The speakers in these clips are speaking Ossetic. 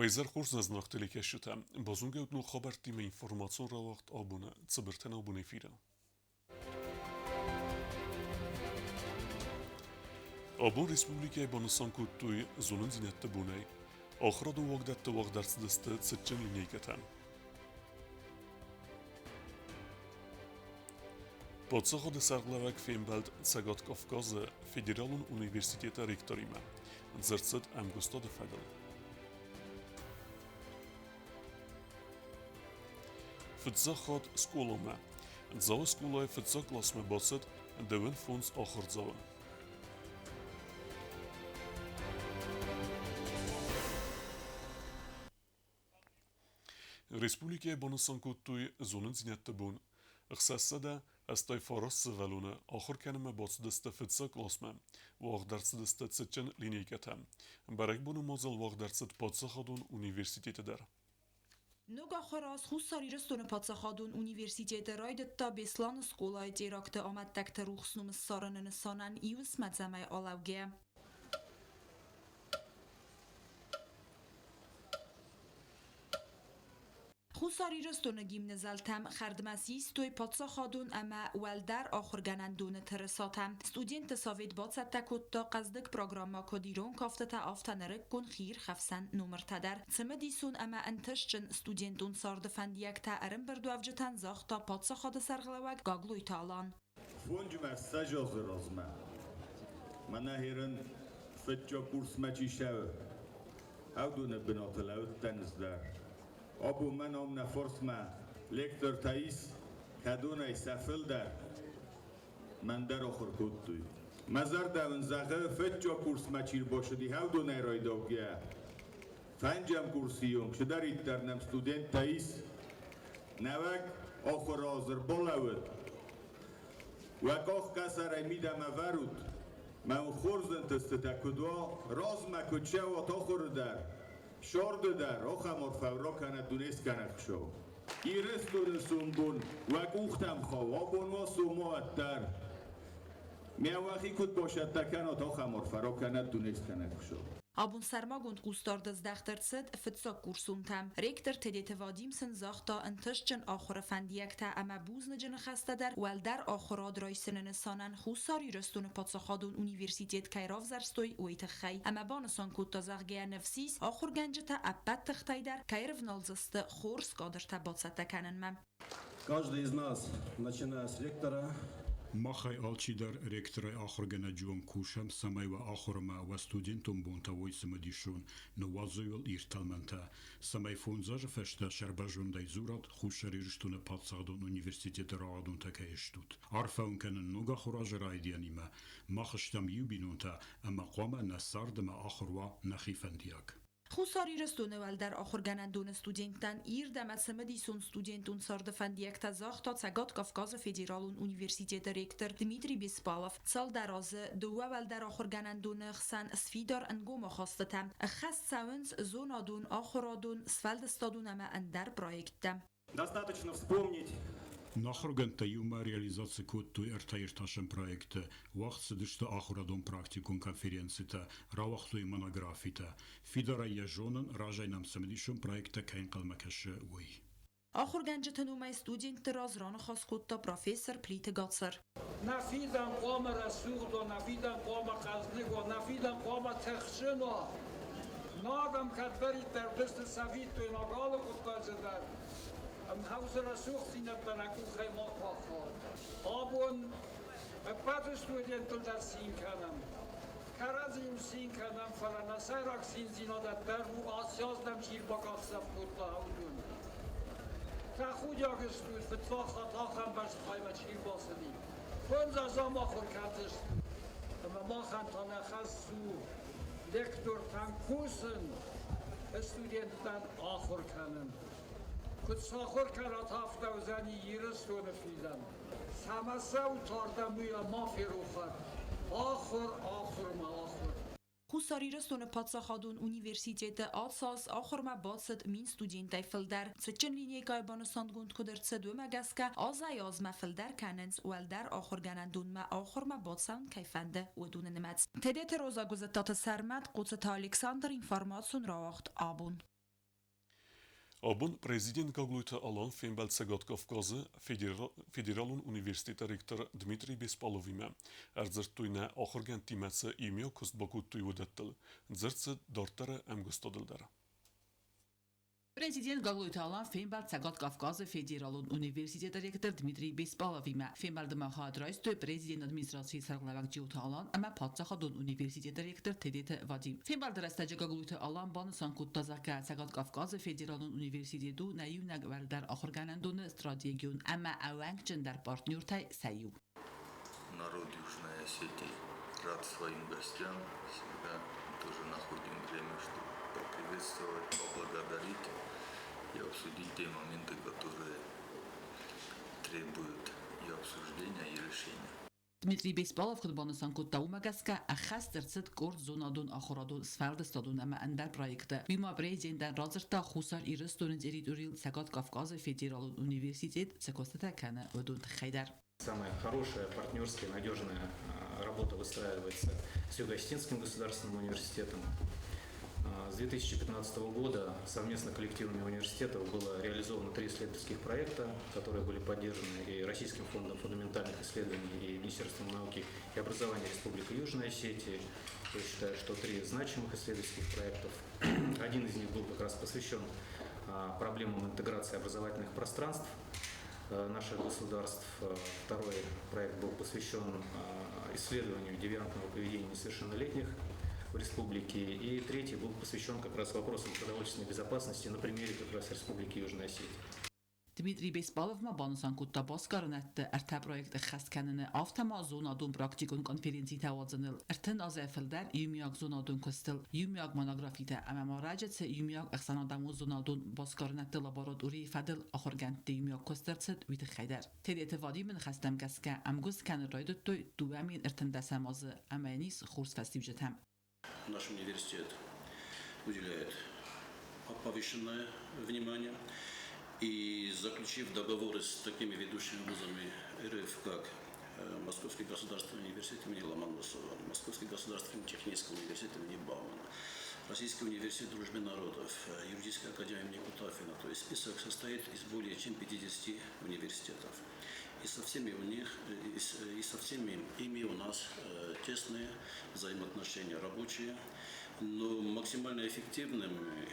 Уӕ изӕр хорз нӕ зынаргъ телекӕсджытӕ! Базонгӕ ут ног хабӕрттимӕ информацион рауагъд абоны Цыбыртӕн абон эфиры. Абон республикӕйы банысан кодтой зонындзинӕдты бонӕй. Ахуырадон уагдӕтты уагъд ӕрцыдысты цытджын линейкӕтӕ. Паддзахады сӕргълӕууӕг фембӕлд Цӕгат Кавказы федералон университеты ректоримӕ. Дзырд цыд ӕмгуыстады фӕдыл. Фыццаг хатт скъоламӕ. Дзауы скъолайы фыццаг къласмӕ бацыд дыууын фондз ахуырдзауы. Республикӕйы банысан кодтой зонындзинӕдты бон. 689 сывӕллоны ахуыр кӕнынмӕ бацыдысты фыццаг къласмӕ, уагъд ӕрцыдысты цытджын линейкӕтӕ. Бӕрӕгбоны мадзал уагъд ӕрцыд паддзахадон университеты дӕр. Ног ахуыр аз Хуссар Ирыстоны паддзахадон университеты райдыдта Беслӕны скъолайы теракты амӕттӕгты рухс ном ссарыны нысанӕн иу смӕдзӕмӕй алӕугӕ. Хуссар Ирыстоны гимны зӕлтӕм хӕрдмӕ систой паддзахадон ӕмӕ уӕлдӕр ахуыргӕнӕндоны тырысатӕ. Студентты совет бацӕттӕ кодта хъӕздыг программӕ куыд ирон кафтытӕ, афтӕ нырыккон хиирхӕфсӕн номыртӕ дӕр. Цымыдисон ӕмӕ ӕнтыстджын студентон царды фӕндиӕгтӕ ӕрӕмбырдуӕвджытӕн загъта паддзахады сӕргълӕууӕг Гаглойты Алан. Фонджымӕ ссӕдзы размӕ мӕнӕ херын фыццаг курсмӕ чи цӕуы, уыдоны бынаты лӕудтӕн ӕз дӕр. Абон мӕ ном нӕ форсмӕ лектор Таис, кӕдонӕй сӕ фылдӕр мӕн дӕр ахуыр кодтой. Мӕ зӕрдӕ уын зӕгъы, фыццаг курсмӕ чи рбацыди, уыдонӕй райдаугӕ. Фӕнджӕм курсы онг цыдӕриддӕр нӕм студенттӕ ис, нӕуӕг ахуыр аз ӕрбалӕууыд. Уӕ къах къӕсӕрӕй мидӕмӕ вӕрут, мӕ уын хорз ӕнтыстытӕ куыд уа, размӕ куыд цӕуат ахуыры дӕр, сӕрды дӕр, ахӕм арфӕ ракӕнӕд Дунескӕнӕг Хуыцау. Ирыстоны сомбон уӕ къухтӕм хауы, абон уа сом уӕддӕр. Мӕ уӕхи куыд басӕттӕ кӕнат, ахӕм арфӕ ракӕнӕд Дунескӕнӕг Хуыцау. Абон сӕрмагонд хъусдард здӕхт ӕрцыд фыццаг курсонтӕм. Ректор Тедеты Вадим сын загъта ӕнтыстджын ахуыры фӕндиӕгтӕ ӕмӕ бузныджы ныхӕстӕ дӕр уӕлдӕр ахуырад райсыны нысанӕн Хуссар Ирыстоны паддзахадон университет кӕй равзӕрстой, уый тыххӕй. Ӕмӕ банысан кодта, зӕгъгӕ, ныфс ис, ахуыргӕнджытӕ ӕппӕт тыхтӕй дӕр кӕй рывналдзысты хорз кадртӕ бацӕттӕ кӕнынмӕ. Каждый из нас, начиная с ректора, Махӕй алчидӕр ректорӕй ахуыргӕнӕджы онг кусӕм, цӕмӕй уӕ ахуырмӕ уӕ студентон бонтӕ уой цымыдисон, ныууадзой уыл ирд тӕлмӕнтӕ, цӕмӕй фондз азы фӕстӕ сӕрбӕрзондӕй дзурат Хуссар Ирыстоны паддзахадон университеты рауагъдонтӕ кӕй стут. Арфӕ уын кӕнын ног ахуыр азы райдианимӕ, мах стӕм иу бинонтӕ ӕмӕ хъуамӕ нӕ цард ӕмӕ ахуыр уа нӕхи фӕндиаг. Хуссар Ирыстоны уӕлдӕр ахуыргӕнӕндоны студенттӕн ирд ӕмӕ цымыдисон студентон царды фӕндиӕгтӕ загъта Цӕгат Кавказы федералон университеты ректор Дмитрий Беспалов. Цалдӕр азы дыууӕ уӕлдӕр ахуыргӕнӕндоны хсӕн сфидар ӕнгом ахастытӕ. Ӕххӕст цӕуынц зонадон, ахуырадон, сфӕлдыстадон ӕмӕ ӕндӕр проекттӕ. Достаточно вспомнить Ахуыргӕндтӕ иумӕ реализаци кодтой ӕртӕ иртасӕн проекты, уагъд цыдысты ахуырадон-практикон конференцитӕ, рауагътой монографитӕ. Фидарӕй йӕ зонын, разӕй нӕм цымыдисон проекттӕ кӕй ӕнхъӕлмӕ кӕсы, уый. Ахуыргӕнджыты номӕй студентты раз раныхас кодта профессор Плиты Гацыр. Нӕ фидӕн хъуамӕ рӕсугъд уа, нӕ фидӕн хъуамӕ хъӕздыг уа, нӕ фидӕн хъуамӕ тыхджын уа. Нӕ адӕм кӕддӕриддӕр уыдысты цӕвиттойнаг алы хъуыддаджы дӕр. Ӕмӕ уыцы рӕсугъддзинӕдтӕ нӕ къухӕй ма фӕхауд. Абон ӕппӕт студенттыл дӕр цин кӕнӕм. Кӕрӕдзийыл цин кӕнӕм, фӕлӕ нӕ сӕйраг циндзинад ӕддӕр у, ацы аз нӕм чи рбакъахдзӕф кодта, уыдон. Тӕхудиаг стут, фыццаг хатт ахӕм бӕстыхаймӕ чи рбацыди. Фондз азы ам ахуыр кӕндзыстут, ӕмӕ махӕн та нӕ хӕс у лектортӕн кусын, студенттӕн ахуыр кӕнын. Куыд сахуыр кӕнат, афтӕ уыдзӕни Ирыстоны фидӕн. Цӕмӕ цӕут ардӕм, уый ма ферох уӕд. Ахуыр, ахуырмӕ ахуыр. Хуссар Ирыстоны паддзахадон университеты ацы аз ахуырмӕ бацыд 1000 студентӕй фылдӕр. Цытджын линейкӕйы банысангонд куыд ӕрцыд, уымӕ гӕсгӕ азӕй-азмӕ фылдӕр кӕнынц, уӕлдӕр ахуыргӕнӕндонмӕ ахуырмӕ бацӕуын кӕй фӕнды, уыдоны нымӕц. Тедеты Роза Гуызыттаты Сӕрмӕт, Хъоцыты Александр, информацион рауагъд абон. Абон президент Гаглойты Алан фембӕлд Цӕгат Кавказы федералон университеты ректор Дмитрий Беспаловимӕ. Ӕрдзырдтой нӕ ахуыргӕндтимӕ цы иумиаг куыст бакодтой, уыдӕттыл. Дзырд цыд дарддӕры ӕмгуыстадыл дӕр. Президент Гаглойты Алан фембӕлд Цӕгат Кавказы федералон университеты ректор Дмитрий Беспаловимӕ. Фембӕлдмӕ хайад райстой президент администрацийы сӕргълӕууӕг Джиоты Алан ӕмӕ паддзахадон университеты ректор Тедеты Вадим. Фембӕлды рӕстӕджы Гаглойты Алан банысан кодта, зӕгъгӕ, Цӕгат Кавказы федералон университет у нӕ иунӕг уӕлдӕр ахуыргӕнӕндоны стратегион ӕмӕ ӕууӕнкджындӕр партнертӕй сӕ иу. Народ Южной Осетии рад своим гостям. Всегда тоже находим время, чтобы поприветствовать, поблагодарить и обсудить те моменты, которые требуют и обсуждения, и решения. Дмитрий Беспалов куыд банысан кодта, уымӕ гӕсгӕ ӕххӕст ӕрцыд къорд зонадон, ахуырадон, сфӕлдыстадон ӕмӕ ӕндӕр проекты. Уый ма президентӕн радзырдта Хуссар Ирыстоны территорийыл Цӕгат Кавказы федералон университет цы куыстытӕ кӕны, уыдон тыххӕй дӕр. Самая хорошая, партнерская, надежная работа выстраивается с Юго-Осетинским государственным университетом. С 2015 года совместно коллективами университетов было реализовано три исследовательских проекта, которые были поддержаны и Российским фондом фундаментальных исследований, и Министерством науки и образования Республики Южная Осетия. Я считаю, что три значимых исследовательских проектов. Один из них был как раз посвящен проблемам интеграции образовательных пространств наших государств. Второй проект был посвящен исследованию девиантного поведения несовершеннолетних в республике. И третий был посвящен как раз вопросам продовольственной безопасности на примере как раз Республики Южная Осетия. Дмитрий Беспалов ма банысан кодта басгарынӕдты ӕртӕ проект ӕххӕст кӕныны, афтӕ ма зонадон практикон конференцитӕ уадзыныл, 30 азӕй фылдӕр иумиаг зонадон куыстыл, иумиаг монографитӕ ӕмӕ ма раджы цы иумиаг ӕхсӕнадӕмон зонадон басгарынӕдты лабораторийы фӕдыл ахуыргӕндты иумиаг куыст ӕрцыд, уый тыххӕй дӕр. Тедеты Вадимы ныхӕстӕм гӕсгӕ ӕмгуыст кӕнын райдыдтой 2013 азы ӕмӕ йын ис хорз фӕстиуджытӕ. Наш университет уделяет повышенное внимание. И заключив договоры с такими ведущими вузами РФ, как Московский государственный университет имени Ломоносова, Московский государственный технический университет имени Баумана, Российский университет дружбы народов, Юридическая академия имени Кутафина. То есть список состоит из более чем 50 университетов. И со всеми у них, и со всеми ими у нас тесные взаимоотношения рабочие, но максимально эффективными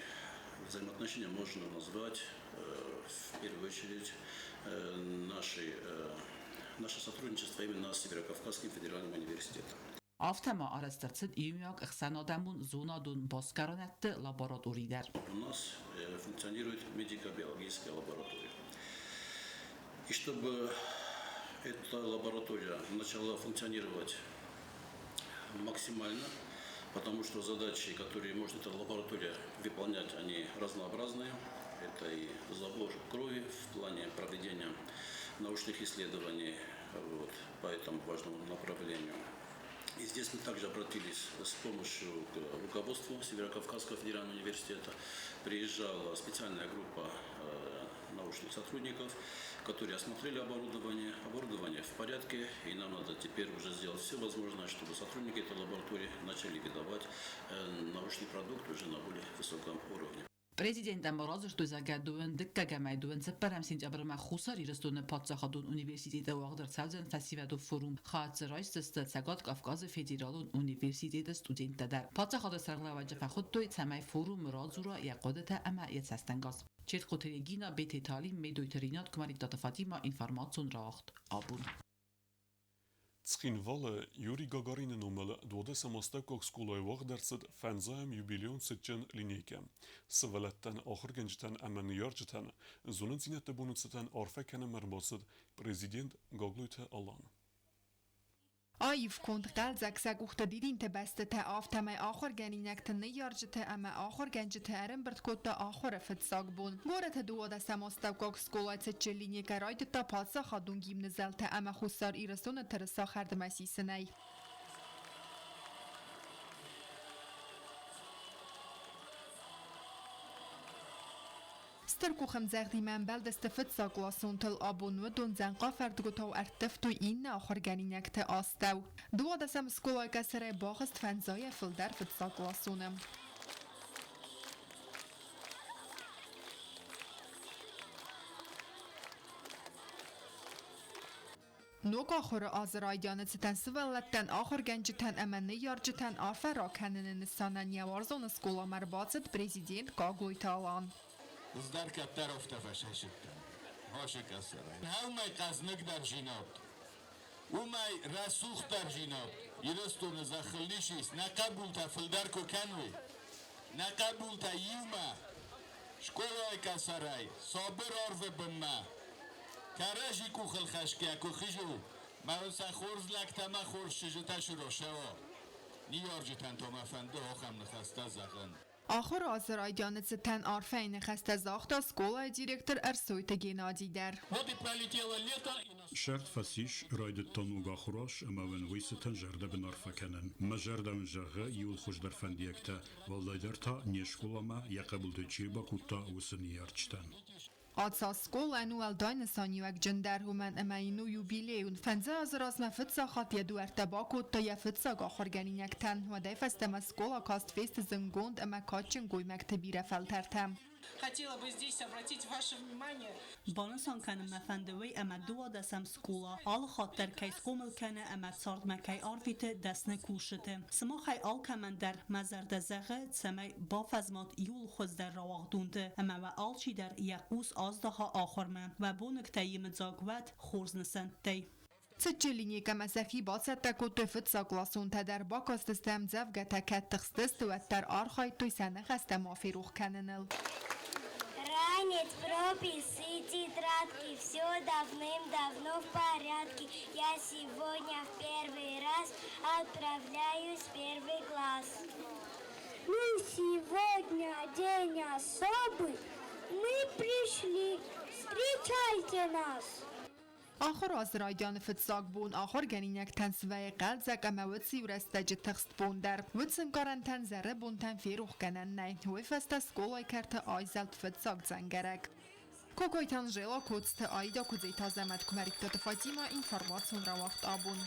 взаимоотношения можно назвать в первую очередь наше сотрудничество именно с Северокавказским федеральным университетом. Афтӕ ма арӕзт ӕрцыд иумиаг ӕхсӕнадӕмон зонадон басгарынӕдты лаборатори дӕр. У нас функционирует медико-биологическая лаборатория. И чтобы эта лаборатория начала функционировать максимально, потому что задачи, которые может эта лаборатория выполнять, они разнообразные. Это и забор крови в плане проведения научных исследований, вот, по этому важному направлению. И здесь мы также обратились с помощью к руководству Северокавказского федерального университета. Приезжала специальная группа научных сотрудников, которые осмотрели оборудование. Оборудование в порядке, и нам надо теперь уже сделать все возможное, чтобы сотрудники этой лаборатории начали выдавать научный продукт уже на более высоком уровне. Президентӕн ма радзырдтой, зӕгъгӕ, дыууын дыккӕгӕмӕй 24 сентябрмӕ Хуссар Ирыстоны паддзахадон университеты уагъд ӕрцӕудзӕн фӕсивӕдон форум. Хайад дзы райсдзысты Цӕгат Кавказы федералон университеты студенттӕ дӕр. Паддзахады сӕргълӕууӕджы фӕхуыдтой, цӕмӕй форумы радзура йӕ хъуыдытӕ ӕмӕ йӕ цӕстӕнгас. Четхъоты Регина, Бететы Алим, Медойты Ринат, Куымӕридтаты Фатимӕ, информацион рауагъд Абон. Цхинвалы Юрий Гагарины номыл 12-ӕм астӕуккаг скъолайы уагъд ӕрцыд фӕндзайӕм юбилейон цытджын линейкӕ. Сывӕллӕттӕн, ахуыргӕнджытӕн ӕмӕ ныййарджытӕн зонындзинӕдты боны цытӕн арфӕ кӕнынмӕ ӕрбацыд президент Гаглойты Алан. Аив конд хъӕлдзӕг сӕ къухты дидинты бӕстытӕ, афтӕмӕй ахуыргӕнинӕгты ныййарджыты ӕмӕ ахуыргӕнджыты ӕрӕмбырд кодта ахуыры фыццаг бон. Горӕты 12-ӕм астӕуккаг скъолайы цытджын линейкӕ райдыдта паддзахадон гимны зӕлтӕ ӕмӕ Хуссар Ирыстоны тырыса хӕрдмӕ сисынӕй. Стыр къухӕмдзӕгъдимӕ ӕмбӕлдысты фыццагкъласонтыл. Абон уыдон дзӕнхъа фӕрдгуытау ӕрттывтой иннӕ ахуыргӕнинӕгты астӕу. 12-ӕм скъолайы къӕсӕрӕй бахызт фӕндзайӕ фылдӕр фыццагкъласоны. Ног ахуыры азы райдианы цытӕн сывӕллӕттӕн, ахуыргӕнджытӕн ӕмӕ ныййарджытӕн арфӕ ракӕныны нысанӕн йӕ уарзон скъоламӕ ӕрбацыд президент Гаглойты Алан. Ӕз кӕддӕр афтӕ фӕсӕсыдтӕн. Хасыкъӕсӕрӕй. Уымӕй хъӕзныгдӕрдзинад, уымӕй рӕсугъддӕрдзинад Ирыстоны зӕххыл ничи ис. Нӕ хъӕбултӕ фылдӕр куы кӕной, нӕ хъӕбултӕ иумӕ скъолайы къӕсӕрӕй сабыр арвы бынмӕ кӕрӕдзи къухыл хӕсгӕ куы хизой, мӕ уын сӕ хорз лӕгтӕ мӕ хорз чызджытӕ сыросӕуа. Ныййарджытӕн та мӕ фӕнды ахӕм ныхӕстӕ зӕгъын. Ахуыры азы райдианы цытӕн арфӕйы ныхӕстӕ загъта скъолайы директор Ӕрсойты Геннадий дӕр. Вот и пролетело лето. Сӕрд фӕцис, райдыдта ног ахуыр аз ӕмӕ уын уый цытӕн зӕрдӕбын арфӕ кӕнын. Мӕ зӕрдӕ уын зӕгъы иууыл хуыздӕр фӕндиӕгтӕ, уӕлдайдӕр та не скъоламӕ йӕ хъӕбулты чи ӕрбакодта, уыцы ныййарджытӕн. Ацы скъолайӕн уӕлдай нысаниуӕгджындӕр, уымӕн ӕмӕ йын у юбилейон. Фӕндзай азы размӕ фыццаг хатт йӕ дуӕрттӕ бакодта йӕ фыццаг ахуыргӕнинӕгтӕн. Уӕдӕй фӕстӕмӕ скъола каст фесты зындгонд ӕмӕ кадджын гоймӕгты бирӕ фӕлтӕртӕ. Хотела бы здесь обратить ваше внимание. Банысан кӕнын мӕ фӕнды уый, ӕмӕ дыууадӕсӕм скъола алы хатт дӕр кӕй схъомыл кӕны ӕмӕ цардмӕ кӕй арвиты дӕсны кусджыты. Сымахӕй алкӕмӕн дӕр мӕ зӕрдӕ зӕгъы, цӕмӕй бафӕзмат иууыл хуыздӕр рауагъдонты ӕмӕ уӕ алчидӕр йӕ хъус аздаха ахуырмӕ, уӕ боныгтӕ йемыдзаг уӕд хорз нысӕнттӕй. Цытджын линейкӕмӕ сӕхи бацӕттӕ кодтой фыццагкъласонтӕ дӕр, бакастысты ӕмдзӕвгӕтӕ, кӕд тыхстысты, уӕддӕр архайдтой сӕ ныхӕстӕ ма ферох кӕныныл. Ранец, прописи, тетрадки, все давным-давно в порядке. Я сегодня в первый раз отправляюсь в первый класс. Ну, сегодня день особый, мы пришли, встречайте нас! Ахуыр азы райдианы фыццаг бон ахуыргӕнинӕгтӕн свӕййы хъӕлдзӕг ӕмӕ уыцы иу рӕстӕджы тыхст бон дӕр. Уыцы ӕнкъарӕнтӕн зӕры бонтӕм ферохгӕнӕн нӕй. Уый фӕстӕ скъолайы кӕрты айзӕлд фыццаг дзӕнгӕрӕг. Кокойты Анжела, Коцты Аида, Куыдзеты Азӕмӕт, Куымӕридтаты Фатимӕ, информацион рауагъд абон.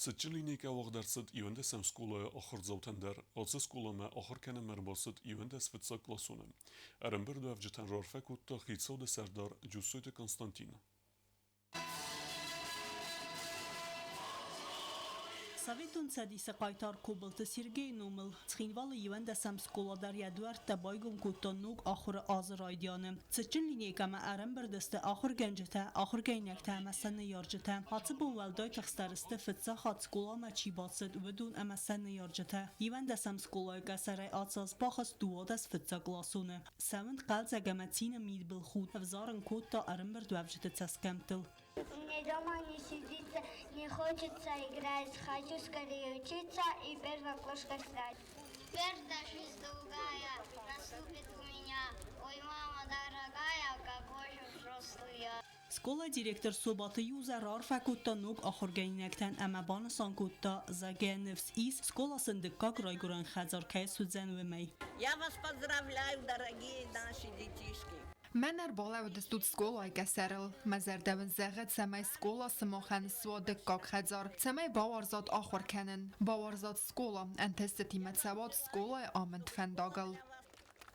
Цытджын линейкӕ уагъд ӕрцыд 11-ӕм скъолайы ахуырдзаутӕн дӕр. Ацы скъоламӕ ахуыр кӕнынмӕ ӕрбацыд 11 фыццагкъласоны. Ӕрӕмбырдуӕвджытӕн раарфӕ кодта хицауады сӕрдар Джуссойты Константин. Советон Цӕдисы хъайтар Кобылты Сергейы номыл Цхинвалы 11-ӕм скъола дӕр йӕ дуӕрттӕ байгом кодта ног ахуыры азы райдианы. Цытджын линейкӕмӕ ӕрӕмбырд сты ахуыргӕнджытӕ, ахуыргӕнинӕгтӕ ӕмӕ сӕ ныййарджытӕ. Ацы бон уӕлдай тыхстдӕр сты, фыццаг хатт скъоламӕ чи бацыд, уыдон ӕмӕ сӕ ныййарджытӕ. 11-ӕм скъолайы къӕсӕрӕй ацаз бахызт 12 фыццагкъласоны. Цӕуынд хъӕлдзӕг ӕмӕ цины мидбылхудт ӕвзарын кодта ӕрӕмбырдуӕвджыты цӕсгӕмттыл. Мне дома не сидится, не хочется играть. Хочу скорее учиться и первоклашкой стать. Теперь-то жизнь другая наступит у меня. Ой, мама дорогая, какой же взрослый я. Скъолайы директор Собаты Юза раарфӕ кодта ног ахуыргӕнинӕгтӕн ӕмӕ банысан кодта, зӕгъгӕ, ныфс ис, скъола сын дыккаг райгуырӕн хӕдзар кӕй суыдзӕн, уымӕй. Я вас поздравляю, дорогие наши детишки. Мӕн ӕрбалӕууыдыстут скъолайы къӕсӕрыл. Мӕ зӕрдӕ уын зӕгъы, цӕмӕй скъола сымахӕн суа дыккаг хӕдзар, цӕмӕй бауарзат ахуыр кӕнын, бауарзат скъола, ӕнтыстытимӕ цӕуат скъолайы амынд фӕндагыл.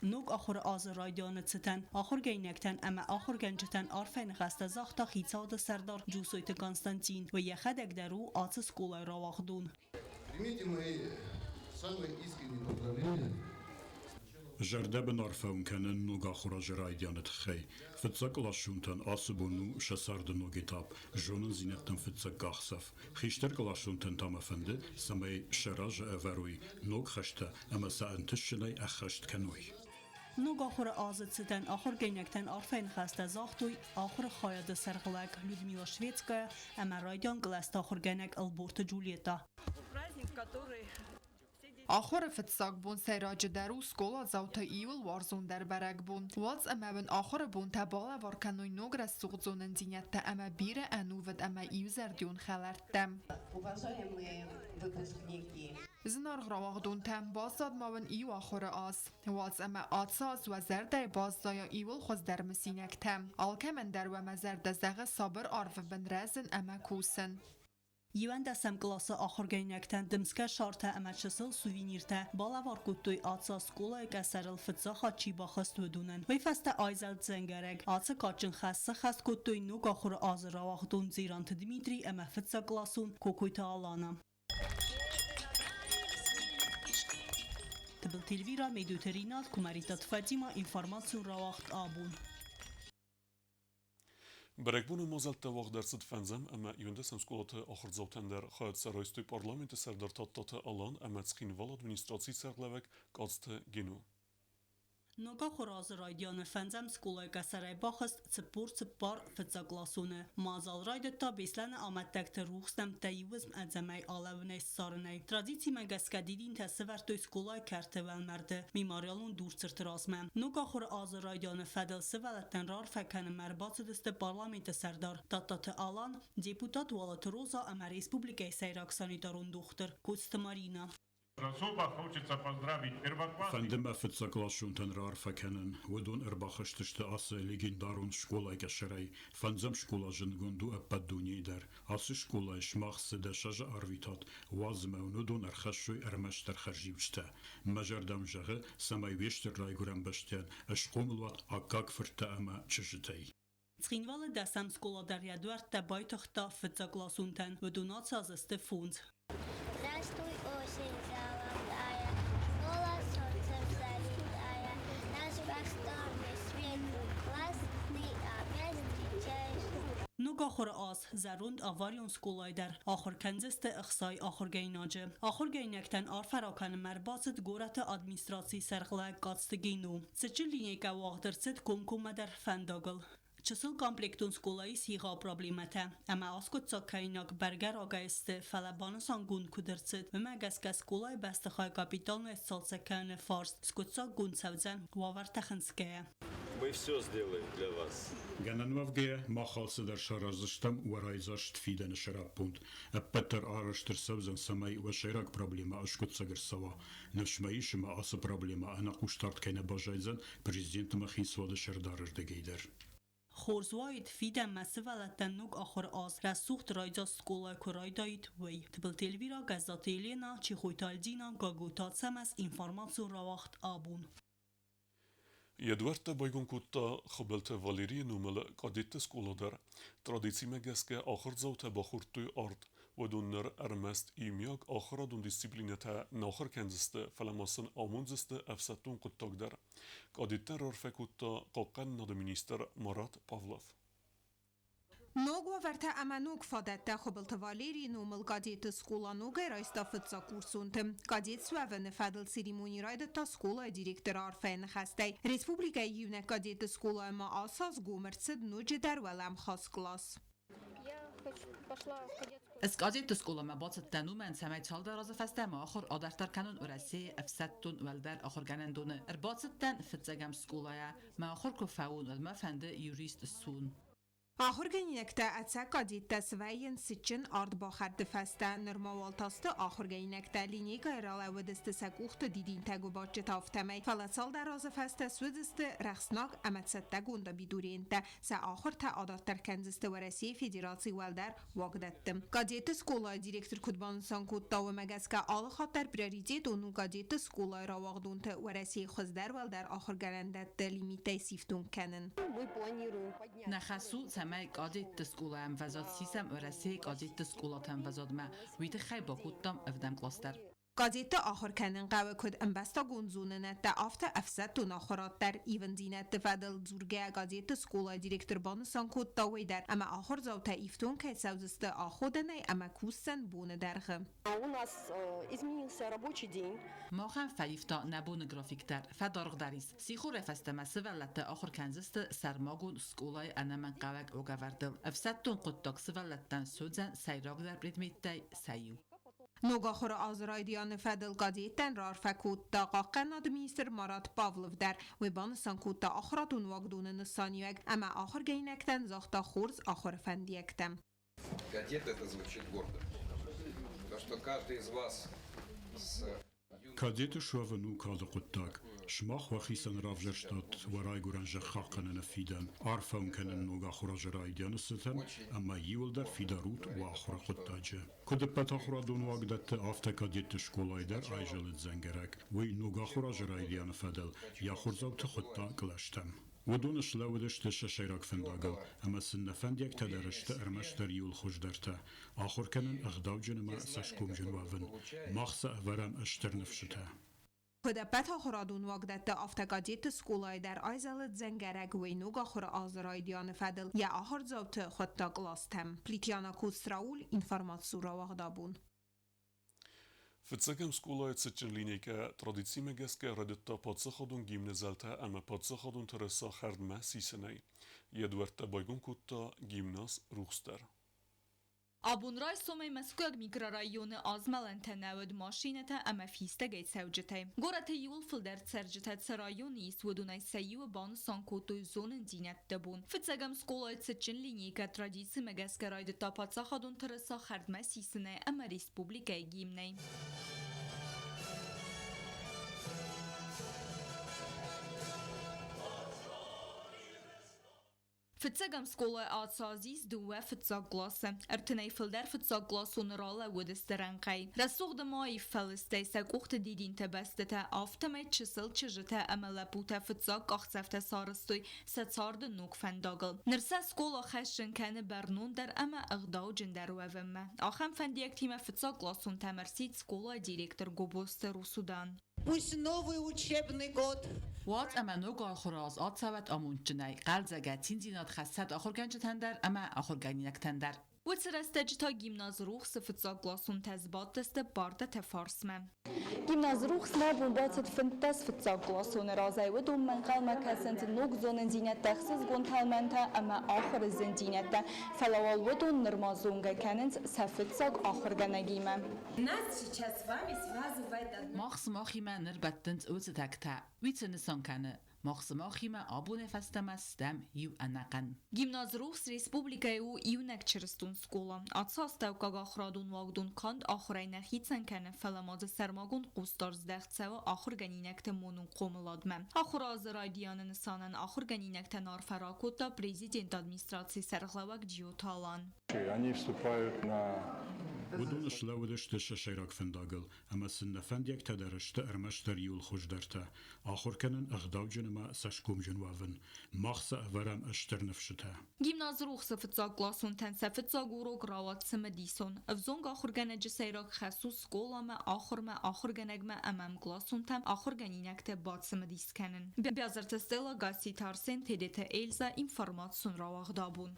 Ног ахуыры азы райдианы цытӕн ахуыргӕнинӕгтӕн ӕмӕ ахуыргӕнджытӕн арфӕйы ныхӕстӕ загъта хицауады сӕрдар Джусойты Константин. Уый йӕхӕдӕг дӕр у ацы скъолайы рауагъдон. Примите мои самые искренние поздравления. Зӕрдӕбын арфӕ уын кӕнын ног ахуыразы райдианы тыххӕй. Фыццагкъласонтӕн ацы бон у сӕ царды ног этап, зонындзинӕдтӕм фыццаг къахдзӕф. Хистӕркъласонтӕн та мӕ фӕнды, цӕмӕй сӕ разы ӕвӕрой ног хӕстӕ ӕмӕ сӕ ӕнтыстджынӕй ӕххӕст кӕной. Ног ахуыры азы цытӕн ахуыргӕнинӕгтӕн арфӕйы ныхӕстӕ загътой ахуыры хайады сӕргълӕг Людмила Шведская ӕмӕ райдиан кълӕсты ахуыргӕнӕг Ӕлборты Джульетта. Праздник, который Ахуыры фыццаг бон сӕйраджыдӕр у скъоладзауты иууыл уарзондӕр бӕрӕгбон. Уадз ӕмӕ уын ахуыры бонтӕ балӕвар кӕной ног рӕсугъд зонындзинӕдтӕ ӕмӕ бирӕ ӕнувыд ӕмӕ иузӕрдион хӕлӕрттӕ. Уважаемые выпускники! Зынаргъ рауагъдонтӕ, баззад ма уын иу ахуыры аз. Уадз ӕмӕ ацы аз уӕ зӕрдӕйы баззайа иууыл хуыздӕр мысинӕгтӕ. Алкӕмӕн дӕр уӕ мӕ зӕрдӕ зӕгъы сабыр арвы бын рӕзын ӕмӕ кусын. 11 къласы ахуыргӕнинӕгтӕн дымсгӕ шартӕ ӕмӕ чысыл сувениртӕ балӕвар кодтой ацы скъолайы къӕсӕрыл фыццаг хатт чи бахызт, уыдонӕн. Уый фӕстӕ айзӕлд дзӕнгӕрӕг. Ацы кадджын хӕс сӕххӕст кодтой ног ахуыры азы рауагъдон Дзеранты Дмитрий ӕмӕ фыццагкъласон Кокойты Алана. Тыбылты Эльвира, Медойты Ринат, Куымӕридтаты Фатимӕ, информацион рауагъд абон. Бӕрӕгбоны мадзӕлттӕ уагъд ӕрцыд фӕндзӕм ӕмӕ иуӕндӕсӕм скъолаты ахуырдзаутӕн дӕр. Хайад сӕ райстой Парламенты сӕрдар Тадтаты Алан ӕмӕ Цхинвалы администрацийы сӕргълӕууӕг Къадзты Гено. Ног ахуыры азы райдианы фӕндзӕм скъолайы къӕсӕрӕй бахызт 44 фыццагкъласоны. Мадзал райдыдта Беслӕны амӕттӕгты рухс нӕмттӕ иу уысм ӕдзӕмӕй алӕууынӕй ссарынӕй. Традицимӕ гӕсгӕ дидинтӕ сӕвӕрдтой скъолайы кӕрты уӕлмӕрды мемориалон дурцырты размӕ. Ног ахуыры азы райдианы фӕдыл сывӕллӕттӕн раарфӕ кӕнынмӕ ӕрбацыдысты Парламенты сӕрдар Тадтаты Алан, депутат Уалыты Роза ӕмӕ республикӕйы сӕйраг санитарон дохтыр Коцты Маринӕ. Фӕнды мӕ фыццагкъласонтӕн раарфӕ кӕнын, уыдон ӕрбахызтысты ацы легендарон скъолайы къӕсӕрӕй. Фӕндзӕм скъола зындгонд у ӕппӕт дунейы дӕр. Ацы скъолайы сымах цы 10 азы арвитат, уадз ӕмӕ уын уыдон ӕрхӕссой ӕрмӕстдӕр хӕрзиуджытӕ. Мӕ зӕрдӕ уын зӕгъы, цӕмӕй уе стыр райгуырӕн бӕстӕйӕн схъомыл уат аккаг фырттӕ ӕмӕ чызджытӕй. Цхинвалы дӕсӕм скъола дӕр йӕ дуӕрттӕ байтыгъта фыццагкъласонтӕн, уыдон ацы аз сты фондз. Здравствуй, осень золотая, школа солнцем залитая, наш просторный светлый класс ты опять встречаешь. Ног ахуыры аз зӕронд аварион скъолайы дӕр ахуыр кӕндзысты 60 ахуыргӕнинаджы. Ахуыргӕнинӕгтӕн арфӕ ракӕнынмӕ ӕрбацыд горӕты администрацийы сӕргълӕууӕг Къадзты Гено. Цытджын линейкӕ уагъд ӕрцыд комкоммӕдӕр фӕндагыл. Чысыл комплектон скъолайы ис егъау проблемӕтӕ, ӕмӕ аскъуыддзаг кӕнинаг бӕргӕ рагӕй сты, фӕлӕ банысангонд куыд ӕрцыд, уымӕ гӕсгӕ скъолайы бӕстыхай капиталонӕй сцалцӕг кӕныны фарст скъуыддзаггонд цӕудзӕн уавӕртӕ хынцгӕйӕ. Мы все сделаем для вас. Гӕнӕн уӕвгӕйӕ, мах алцыдӕр сараздзыстӕм уӕ райдзаст фидӕны сӕраппонд. Ӕппӕт дӕр арӕзт ӕрцӕудзӕн, цӕмӕй уӕ сӕйраг проблемӕ ӕскъуыддзаг ӕрцӕуа. Ныфс мӕ ис, ӕмӕ ацы проблемӕ ӕнӕхъусдард кӕй нӕ баззайдзӕн президент ӕмӕ хицауады сӕрдары рдыгӕй дӕр. Хорз уаид, фидӕнмӕ сывӕллӕттӕн ног ахуыры аз рӕсугъд райдзаст скъолайы куы райдаид, уый. Тыбылты Эльвира, Гӕззаты Елена, Чехойты Альдина, Гаглойты Ацӕмӕз, информацион рауагъд абон. Йӕ дуӕрттӕ байгом кодта Хуыбылты Валерийы номыл кадетты скъола дӕр. Традицимӕ гӕсгӕ ахуырдзаутӕ бахордтой ард. Уыдон ныр ӕрмӕст иумиаг ахуырадон дисциплинӕтӕ нӕ ахуыр кӕндзысты, фӕлӕ ма сын амондзысты ӕфсӕддон хъуыддаг дӕр. Кадеттӕн раарфӕ кодта хъахъхъӕнынады министр Марат Павлов. Ног уавӕртӕ ӕмӕ ног фадӕттӕ Хуыбылты Валерийы номыл кадетты скъола ногӕй райста фыццаг курсонты. Кадет суӕвыны фӕдыл церемони райдыдта скъолайы директоры арфӕйы ныхӕстӕй. Республикӕйы иунӕг кадетты скъолайы ма ацы аз гом ӕрцыд ноджыдӕр уӕлӕмхас кълас. Ӕз кадетты скъоламӕ бацыдтӕн уымӕн, цӕмӕй цалдӕр азы фӕстӕ мӕ ахуыр адарддӕр кӕнон Уӕрӕсейы ӕфсӕддон уӕлдӕр ахуыргӕнӕндоны. Ӕрбацыдтӕн фыццӕгӕм скъолайӕ. Мӕ ахуыр куы фӕуон, уӕд мӕ фӕнды юрист ссуын. Ахуыргӕнинӕгтӕ ӕцӕг кадеттӕ свӕййынц цытджын ардбахӕрды фӕстӕ. Нырма уал та сты ахуыргӕнинӕгтӕ линейкӕйы ралӕууыдысты сӕ къухты дидинтӕ губаччытӕ, афтӕмӕй. Фӕлӕ цалдӕр азы фӕстӕ суыдзысты рӕхснаг ӕмӕ цӕттӕгонд абитуриенттӕ. Сӕ ахуыртӕ адарддӕр кӕндзысты Уӕрӕсейы Федерацийы уӕлдӕр уагдӕтты. Кадетты скъолайы директор куыд банысан кодта, уымӕ гӕсгӕ алы хатт дӕр приоритетон у кадетты скъолайы рауагъдонты Уӕрӕсейы хуыздӕр уӕлдӕр ахуыргӕнӕндӕтты лимиттӕй сифтонг кӕнын. Нӕ хӕс у, цӕмӕй кадетты скъолайы ӕмвӕзад сисӕм Уӕрӕсейы кадетты скъолаты ӕмвӕзадмӕ. Уый тыххӕй бакодтам ӕвдӕм кълас дӕр. Газетты ахуыр кӕнын хъӕуы куыд ӕмбӕстагон зонынӕдтӕ, афтӕ ӕфсӕддон ахуырад дӕр. Ивындзинӕдты фӕдыл дзургӕйӕ газеты скъолайы директор банысан кодта уый дӕр, ӕмӕ ахуырдзаутӕ ифтонг кӕй цӕудзысты аходӕнӕй ӕмӕ кусдзӕн боны дӕргъы. У нас изменился рабочий день. Махӕн фӕивта нӕ боны график дӕр, фӕдаргъдӕр ис. Сихорӕй фӕстӕмӕ сывӕллӕттӕ ахуыр кӕндзысты сӕрмагонд скъолайы ӕнӕмӕнгхъӕуӕг уагӕвӕрдыл. Ӕфсӕддон хъуыддаг сывӕллӕттӕн суыдзӕн сӕйрагдӕр предметтӕй сӕ иу. Ног ахуыры азы райдианы фӕдыл газеттӕн раарфӕ кодта хъахъхъӕнады министр Марат Павлов дӕр. Уый банысан кодта ахуырадон уагдоны нысаниуӕг ӕмӕ ахуыргӕнинӕгтӕн загъта хорз ахуыры фӕндиӕгтӕ. Кадет это звучит гордо. То, что каждый из вас с Кадеты суӕвын у кады хъуыддаг. Сымах уӕхицӕн равзӕрстат уӕ райгуырӕн зӕхх хъахъхъӕныны фидӕн, арфӕ уын кӕнын ног ахуыры азы райдианы цытӕн ӕмӕ иуылдӕр фидар ут уӕ ахуыры хъуыддаджы. Куыд ӕппӕт ахуырадон уагдӕтты, афтӕ кадетты скъолайы дӕр айзӕлыд дзӕнгӕрӕг. Уый ног ахуыры азы райдианы фӕдыл йӕ ахуырдзауты хуыдта кълӕстӕм. Уыдон слӕууыдысты сӕ сӕйраг фӕндагыл, ӕмӕ сын нӕ фӕндиӕгтӕ дӕр сты ӕрмӕстдӕр иуыл хуыздӕртӕ – ахуыр кӕнын ӕгъдауджын ӕмӕ цӕсгомджын уӕвын. Мах сӕ ӕвӕрӕм стыр ныфсытӕ. Куыд ӕппӕт ахуырадон уагдӕтты, афтӕ кадетты скъолайы дӕр айзӕлыд дзӕнгӕрӕг уый ног ахуыры азы райдианы фӕдыл йӕ ахуырдзауты хуыдта къластӕм. Плитьяна Куц-Рауль, информаци рауагъдабон. Фыццӕгӕм скъолайы цытджын линейкӕ традицимӕ гӕсгӕ райдыдта паддзахадон гимны зӕлтӕ ӕмӕ паддзахадон тырыса хӕрдмӕ сисынӕй. Йӕ дуӕрттӕ байгом кодта гимназ Рухс дӕр. Абон райсомӕй Мӕскуыйаг микрорайоны азмӕлӕнтӕ нӕ уыд машинӕтӕ ӕмӕ фистӕгӕй цӕуджытӕй. Горӕты иууыл фылдӕр цӕрджытӕ цы районы ис, уыдонӕй сӕ иуы банысан кодтой зонындзинӕдты бон. Фыццӕгӕм скъолайы цытджын линейкӕ традицимӕ гӕсгӕ райдыдта паддзахадон тырыса хӕрдмӕ сисынӕй ӕмӕ республикӕйы гимнӕй. Фыццӕгӕм скъолайы ацы аз ис дыууӕ фыццаг къласы. Ӕртынӕй фылдӕр фыццагкъласоны ралӕууыдысты рӕнхъӕй. Рӕсугъд ӕмӕ аив фӕлыстӕй сӕ къухты дидинтӕ бӕстытӕ, афтӕмӕй чысыл чызджытӕ ӕмӕ лӕппутӕ фыццаг къахдзӕфтӕ сарӕзтой сӕ царды ног фӕндагыл. Ныр сӕ скъола хӕссын кӕны бӕрнондӕр ӕмӕ ӕгъдауджындӕр уӕвынмӕ. Ахӕм фӕндиӕгтимӕ фыццагкъласонтӕм ӕрсидт скъолайы директор Гобозты Русудан. Пусть новый учебный год Уадз ӕмӕ ног ахуыры аз ацӕуӕд амондджынӕй, хъӕлдзӕгӕй, циндзинад хӕссӕд ахуыргӕнджытӕн дӕр ӕмӕ ахуыргӕнинӕгтӕн дӕр. Уыцы рӕстӕджы та гимназ Рухсы фыццагкъласонтӕ сбадтысты партӕтӕ фарсмӕ. Гимназ Рухсмӕ бон бацыд 15 фыццагкъласоны разӕй. Уыдонмӕ ӕнхъӕлмӕ кӕсынц ног зонындзинӕдтӕ, ӕхсызгон тӕлмӕнтӕ ӕмӕ ахуыры зындзинӕдтӕ. Фӕлӕ уал уыдон нырма зонгӕ кӕнынц сӕ фыццаг ахуыргӕнӕгимӕ. Нас сейчас с вами связывает одно. Мах сымахимӕ ныр бӕттынц уыцы тӕгтӕ. Уый цы нысан кӕны? Мах сымахимӕ абонӕй фӕстӕмӕ стӕм иу ӕнӕхъӕн. Гимназ Рухс республикӕйы у иунӕг чырыстон скъола. Ацы астӕуккаг ахуырадон уагдон канд ахуырӕй нӕ хицӕн кӕны, фӕлӕ ма дзы сӕрмагонд хъусдард здӕхт цӕуы ахуыргӕнинӕгты монон хъомыладмӕ. Ахуыры азы райдианы нысанӕн ахуыргӕнинӕгтӕн арфӕ ракодта президенты администрацийы сӕргълӕууӕг Джиоты Алан. Они вступают на Уыдон слӕууыдысты сӕ сӕйраг фӕндагыл, ӕмӕ сын нӕ фӕндиӕгтӕ дӕр сты ӕрмӕстдӕр иуыл хуыздӕртӕ – ахуыр кӕнын ӕгъдауджын ӕмӕ цӕсгомджын уӕвын. Мах сӕ ӕвӕрӕм стыр ныфсытӕ. Гимназ Рухсы фыццагкъласонтӕн сӕ фыццаг урок рауад цымыдисон. Ӕвзонг ахуыргӕнӕджы сӕйраг хӕс у скъоламӕ, ахуырмӕ, ахуыргӕнӕгмӕ ӕмӕ ӕмкъласонтӕм ахуыргӕнинӕгты бацымыдис кӕнын. Бязырты Стелла, Гасситы Арсен, Тедеты Эльза, информацион рауагъд абон.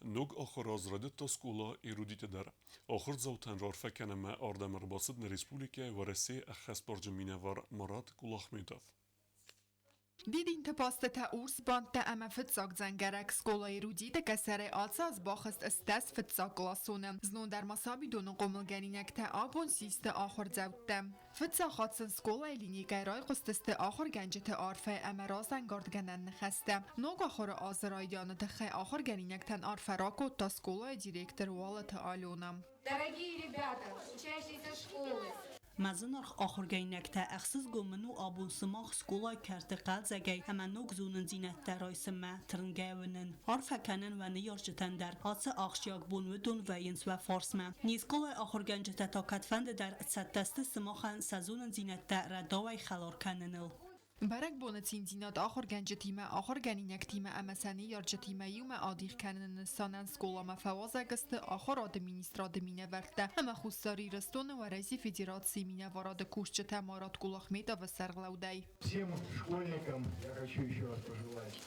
Ног ахуыр аз райдыдта скъола эрудиты дӕр. Ахуырдзаутӕн раарфӕ кӕнынмӕ ардӕм ӕрбацыд нӕ республикӕйы Уӕрӕсейы ӕххӕстбарджын минӕвар Марат Кулахметов. Дидинты пастытӕ, урс банттӕ ӕмӕ фыццаг дзӕнгӕрӕг скъолайы эрудиты къӕсӕрӕй ацы аз бахызт 18 фыццагкъласоны. Знон дӕр ма сабидоны хъомылгӕнинӕгтӕ абон систы ахуырдзӕуттӕ. Фыццаг хатт сын скъолайы линейкӕйы райхъуыстысты ахуыргӕнджыты арфӕ ӕмӕ разӕнгардгӕнӕн ныхӕстӕ. Ног ахуыры азы райдианы тыххӕй ахуыргӕнинӕгтӕн арфӕ ракодта скъолайы директор Уалыты Алена. Дорогие ребята, учащиеся школы! Мӕ зынаргъ ахуыргӕнинӕгтӕ, ӕхсызгон мын у абон сымах скъолайы кӕрты хъӕлдзӕгӕй ӕмӕ ног зонындзинӕдтӕ райсынмӕ тырнгӕ уынын. Арфӕ кӕнын уӕ ныййарджытӕн дӕр, ацы ахсджиаг бон уыдон вӕййынц уӕ фарсмӕ. Не скъолайы ахуыргӕнджытӕ та кӕдфӕнды дӕр цӕттӕ сты сымахӕн сӕ зонындзинӕдтӕ рӕдауӕй хӕлар кӕныныл. Бӕрӕгбоны циндзинад ахуыргӕнджытимӕ, ахуыргӕнинӕгтимӕ ӕмӕ сӕ ныййарджытимӕ иумӕ адих кӕныны нысанӕн скъоламӕ фӕуазӕг сты Ахуырады министрады минӕвӕрттӕ ӕмӕ Хуссар Ирыстоны Уӕрӕсейы Федерацийы минӕварады кусджытӕ Марат Кулахметовы сӕргълӕудӕй. Всем школьникам я хочу еще раз пожелать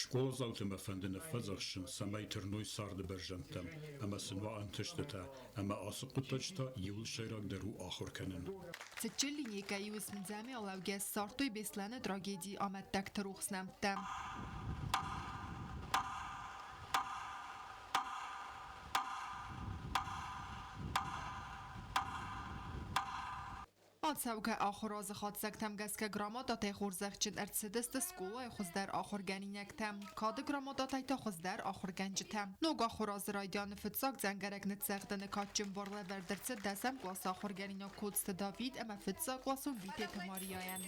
Скъоладзауты мӕ фӕнды ныффӕдзӕхсын, цӕмӕй тырной царды бӕрзӕндтӕм ӕмӕ сын уа ӕнтыстытӕ, ӕмӕ ацы хъуыддаджы та иууыл сӕйрагдӕр у ахуыр кӕнын. Цытджын линейкӕйы уысмдзӕмы алӕугӕ ссардтой Беслӕны трагедийы амӕттӕгты рухс нӕмттӕ. Ӕрцӕугӕ ахуыры азы хатдзӕгтӕм гӕсгӕ грамотатӕй хорзӕхджын ӕрцыдысты скъолайы хуыздӕр ахуыргӕнинӕгтӕ, кады грамотатӕй та хуыздӕр ахуыргӕнджытӕ. Ног ахуыры азы райдианы фыццаг дзӕнгӕрӕг ныццӕгъдыны кадджын бар лӕвӕрд ӕрцыд дӕсӕм къласы ахуыргӕнинаг Коцты Давид ӕмӕ фыццагкъласон Битеты Марияйӕн.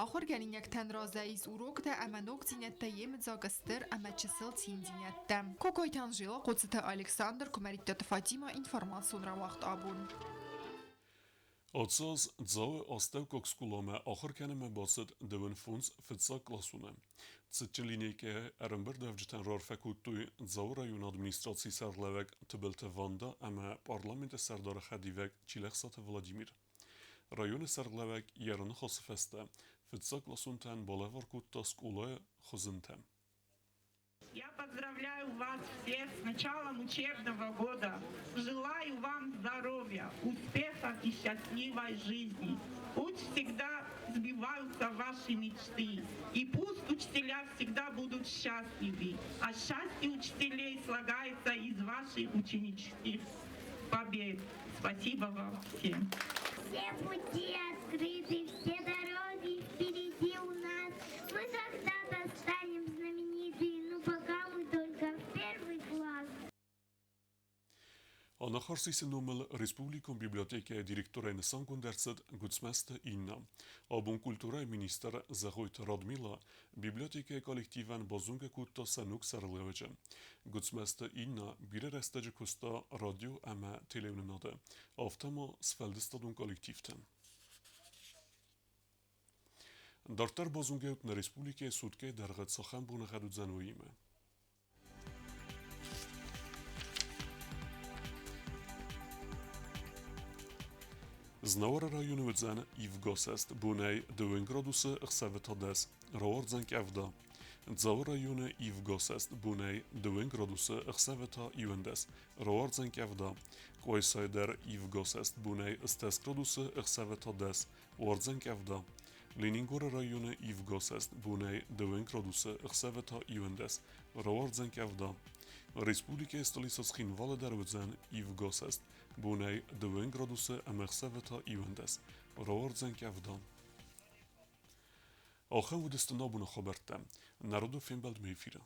Ахуыргӕнинӕгтӕн разӕй ис уроктӕ ӕмӕ ногдзинӕдтӕ йемыдзаг стыр ӕмӕ чысыл циндзинӕдтӕ. Кокойты Анжела, Хъоцыты Александр, Куымӕридтаты Фатимӕ, информацион рауагъд абон. Ацы аз Дзауы астӕуккаг скъоламӕ ахуыр кӕнынмӕ бацыд дыууын фондз фыццагкъласоны. Цытджын линейкӕйы ӕрӕмбырдуӕвджытӕн раарфӕ кодтой Дзауы районы администрацийы сӕргълӕууӕг Тыбылты Ванда ӕмӕ Парламенты сӕрдары хӕдивӕг Чилӕхсаты Владимир. Районы сӕргълӕууӕг йӕ раныхасы фӕстӕ фыццагкъласонтӕн балӕвар кодта скъолайы хуызынтӕ. Я поздравляю вас всех с началом учебного года. Желаю вам здоровья, успехов и счастливой жизни. Пусть всегда сбиваются ваши мечты. И пусть учителя всегда будут счастливы. А счастье учителей слагается из ваших ученических побед. Спасибо вам всем. Все пути открыты, все дороги впереди у нас. Мы когда-то станем знамениты, но пока мы только в первый класс. Анахарсисы номыл Республикон библиотекӕйы директорӕй нысангонд ӕрцыд Гуыцмӕзты Инна. Абон культурӕйы министр Зӕгъойты Радмила библиотекӕйы коллективӕн базонгӕ кодта сӕ ног сӕргълӕууӕджы. Гуыцмӕзты Инна бирӕ рӕстӕджы куыста радио ӕмӕ телеуынынады, афтӕ ма сфӕлдыстадон коллективты. Дарддӕр базонгӕ нӕ республикӕйы суткӕйы дӕргъы цахӕм боныгъӕд уыдзӕн, уыимӕ. Знауыры районы уыдзӕн ивгӕсӕст бонӕй дыууын градусы ӕхсӕвы та дӕс, рауардзӕн къӕвда. Дзауы районы ивгӕсӕст бонӕй дыууын градусы ӕхсӕвы та иуӕндӕс, рауардзӕн къӕвда. Къуайсайы дӕр ивгӕсӕст бонӕй стӕс градусы ӕхсӕвы та дӕс, уардзӕн къӕвда. Ленингоры районы ивгӕсӕст бонӕй дыууын градусы ӕхсӕвы та иуӕндӕс, рауардзӕн къӕвда. Республикӕйы столицӕ Цхинвалы дӕр уыдзӕн ивгӕсӕст бонӕй дыууын градусы ӕмӕ ӕхсӕвы та иуӕндӕс, рауардзӕн къӕвда. Ахӕм уыдысты нӕ абоны хабӕрттӕ. Народон фембӕлдмӕ эфиры.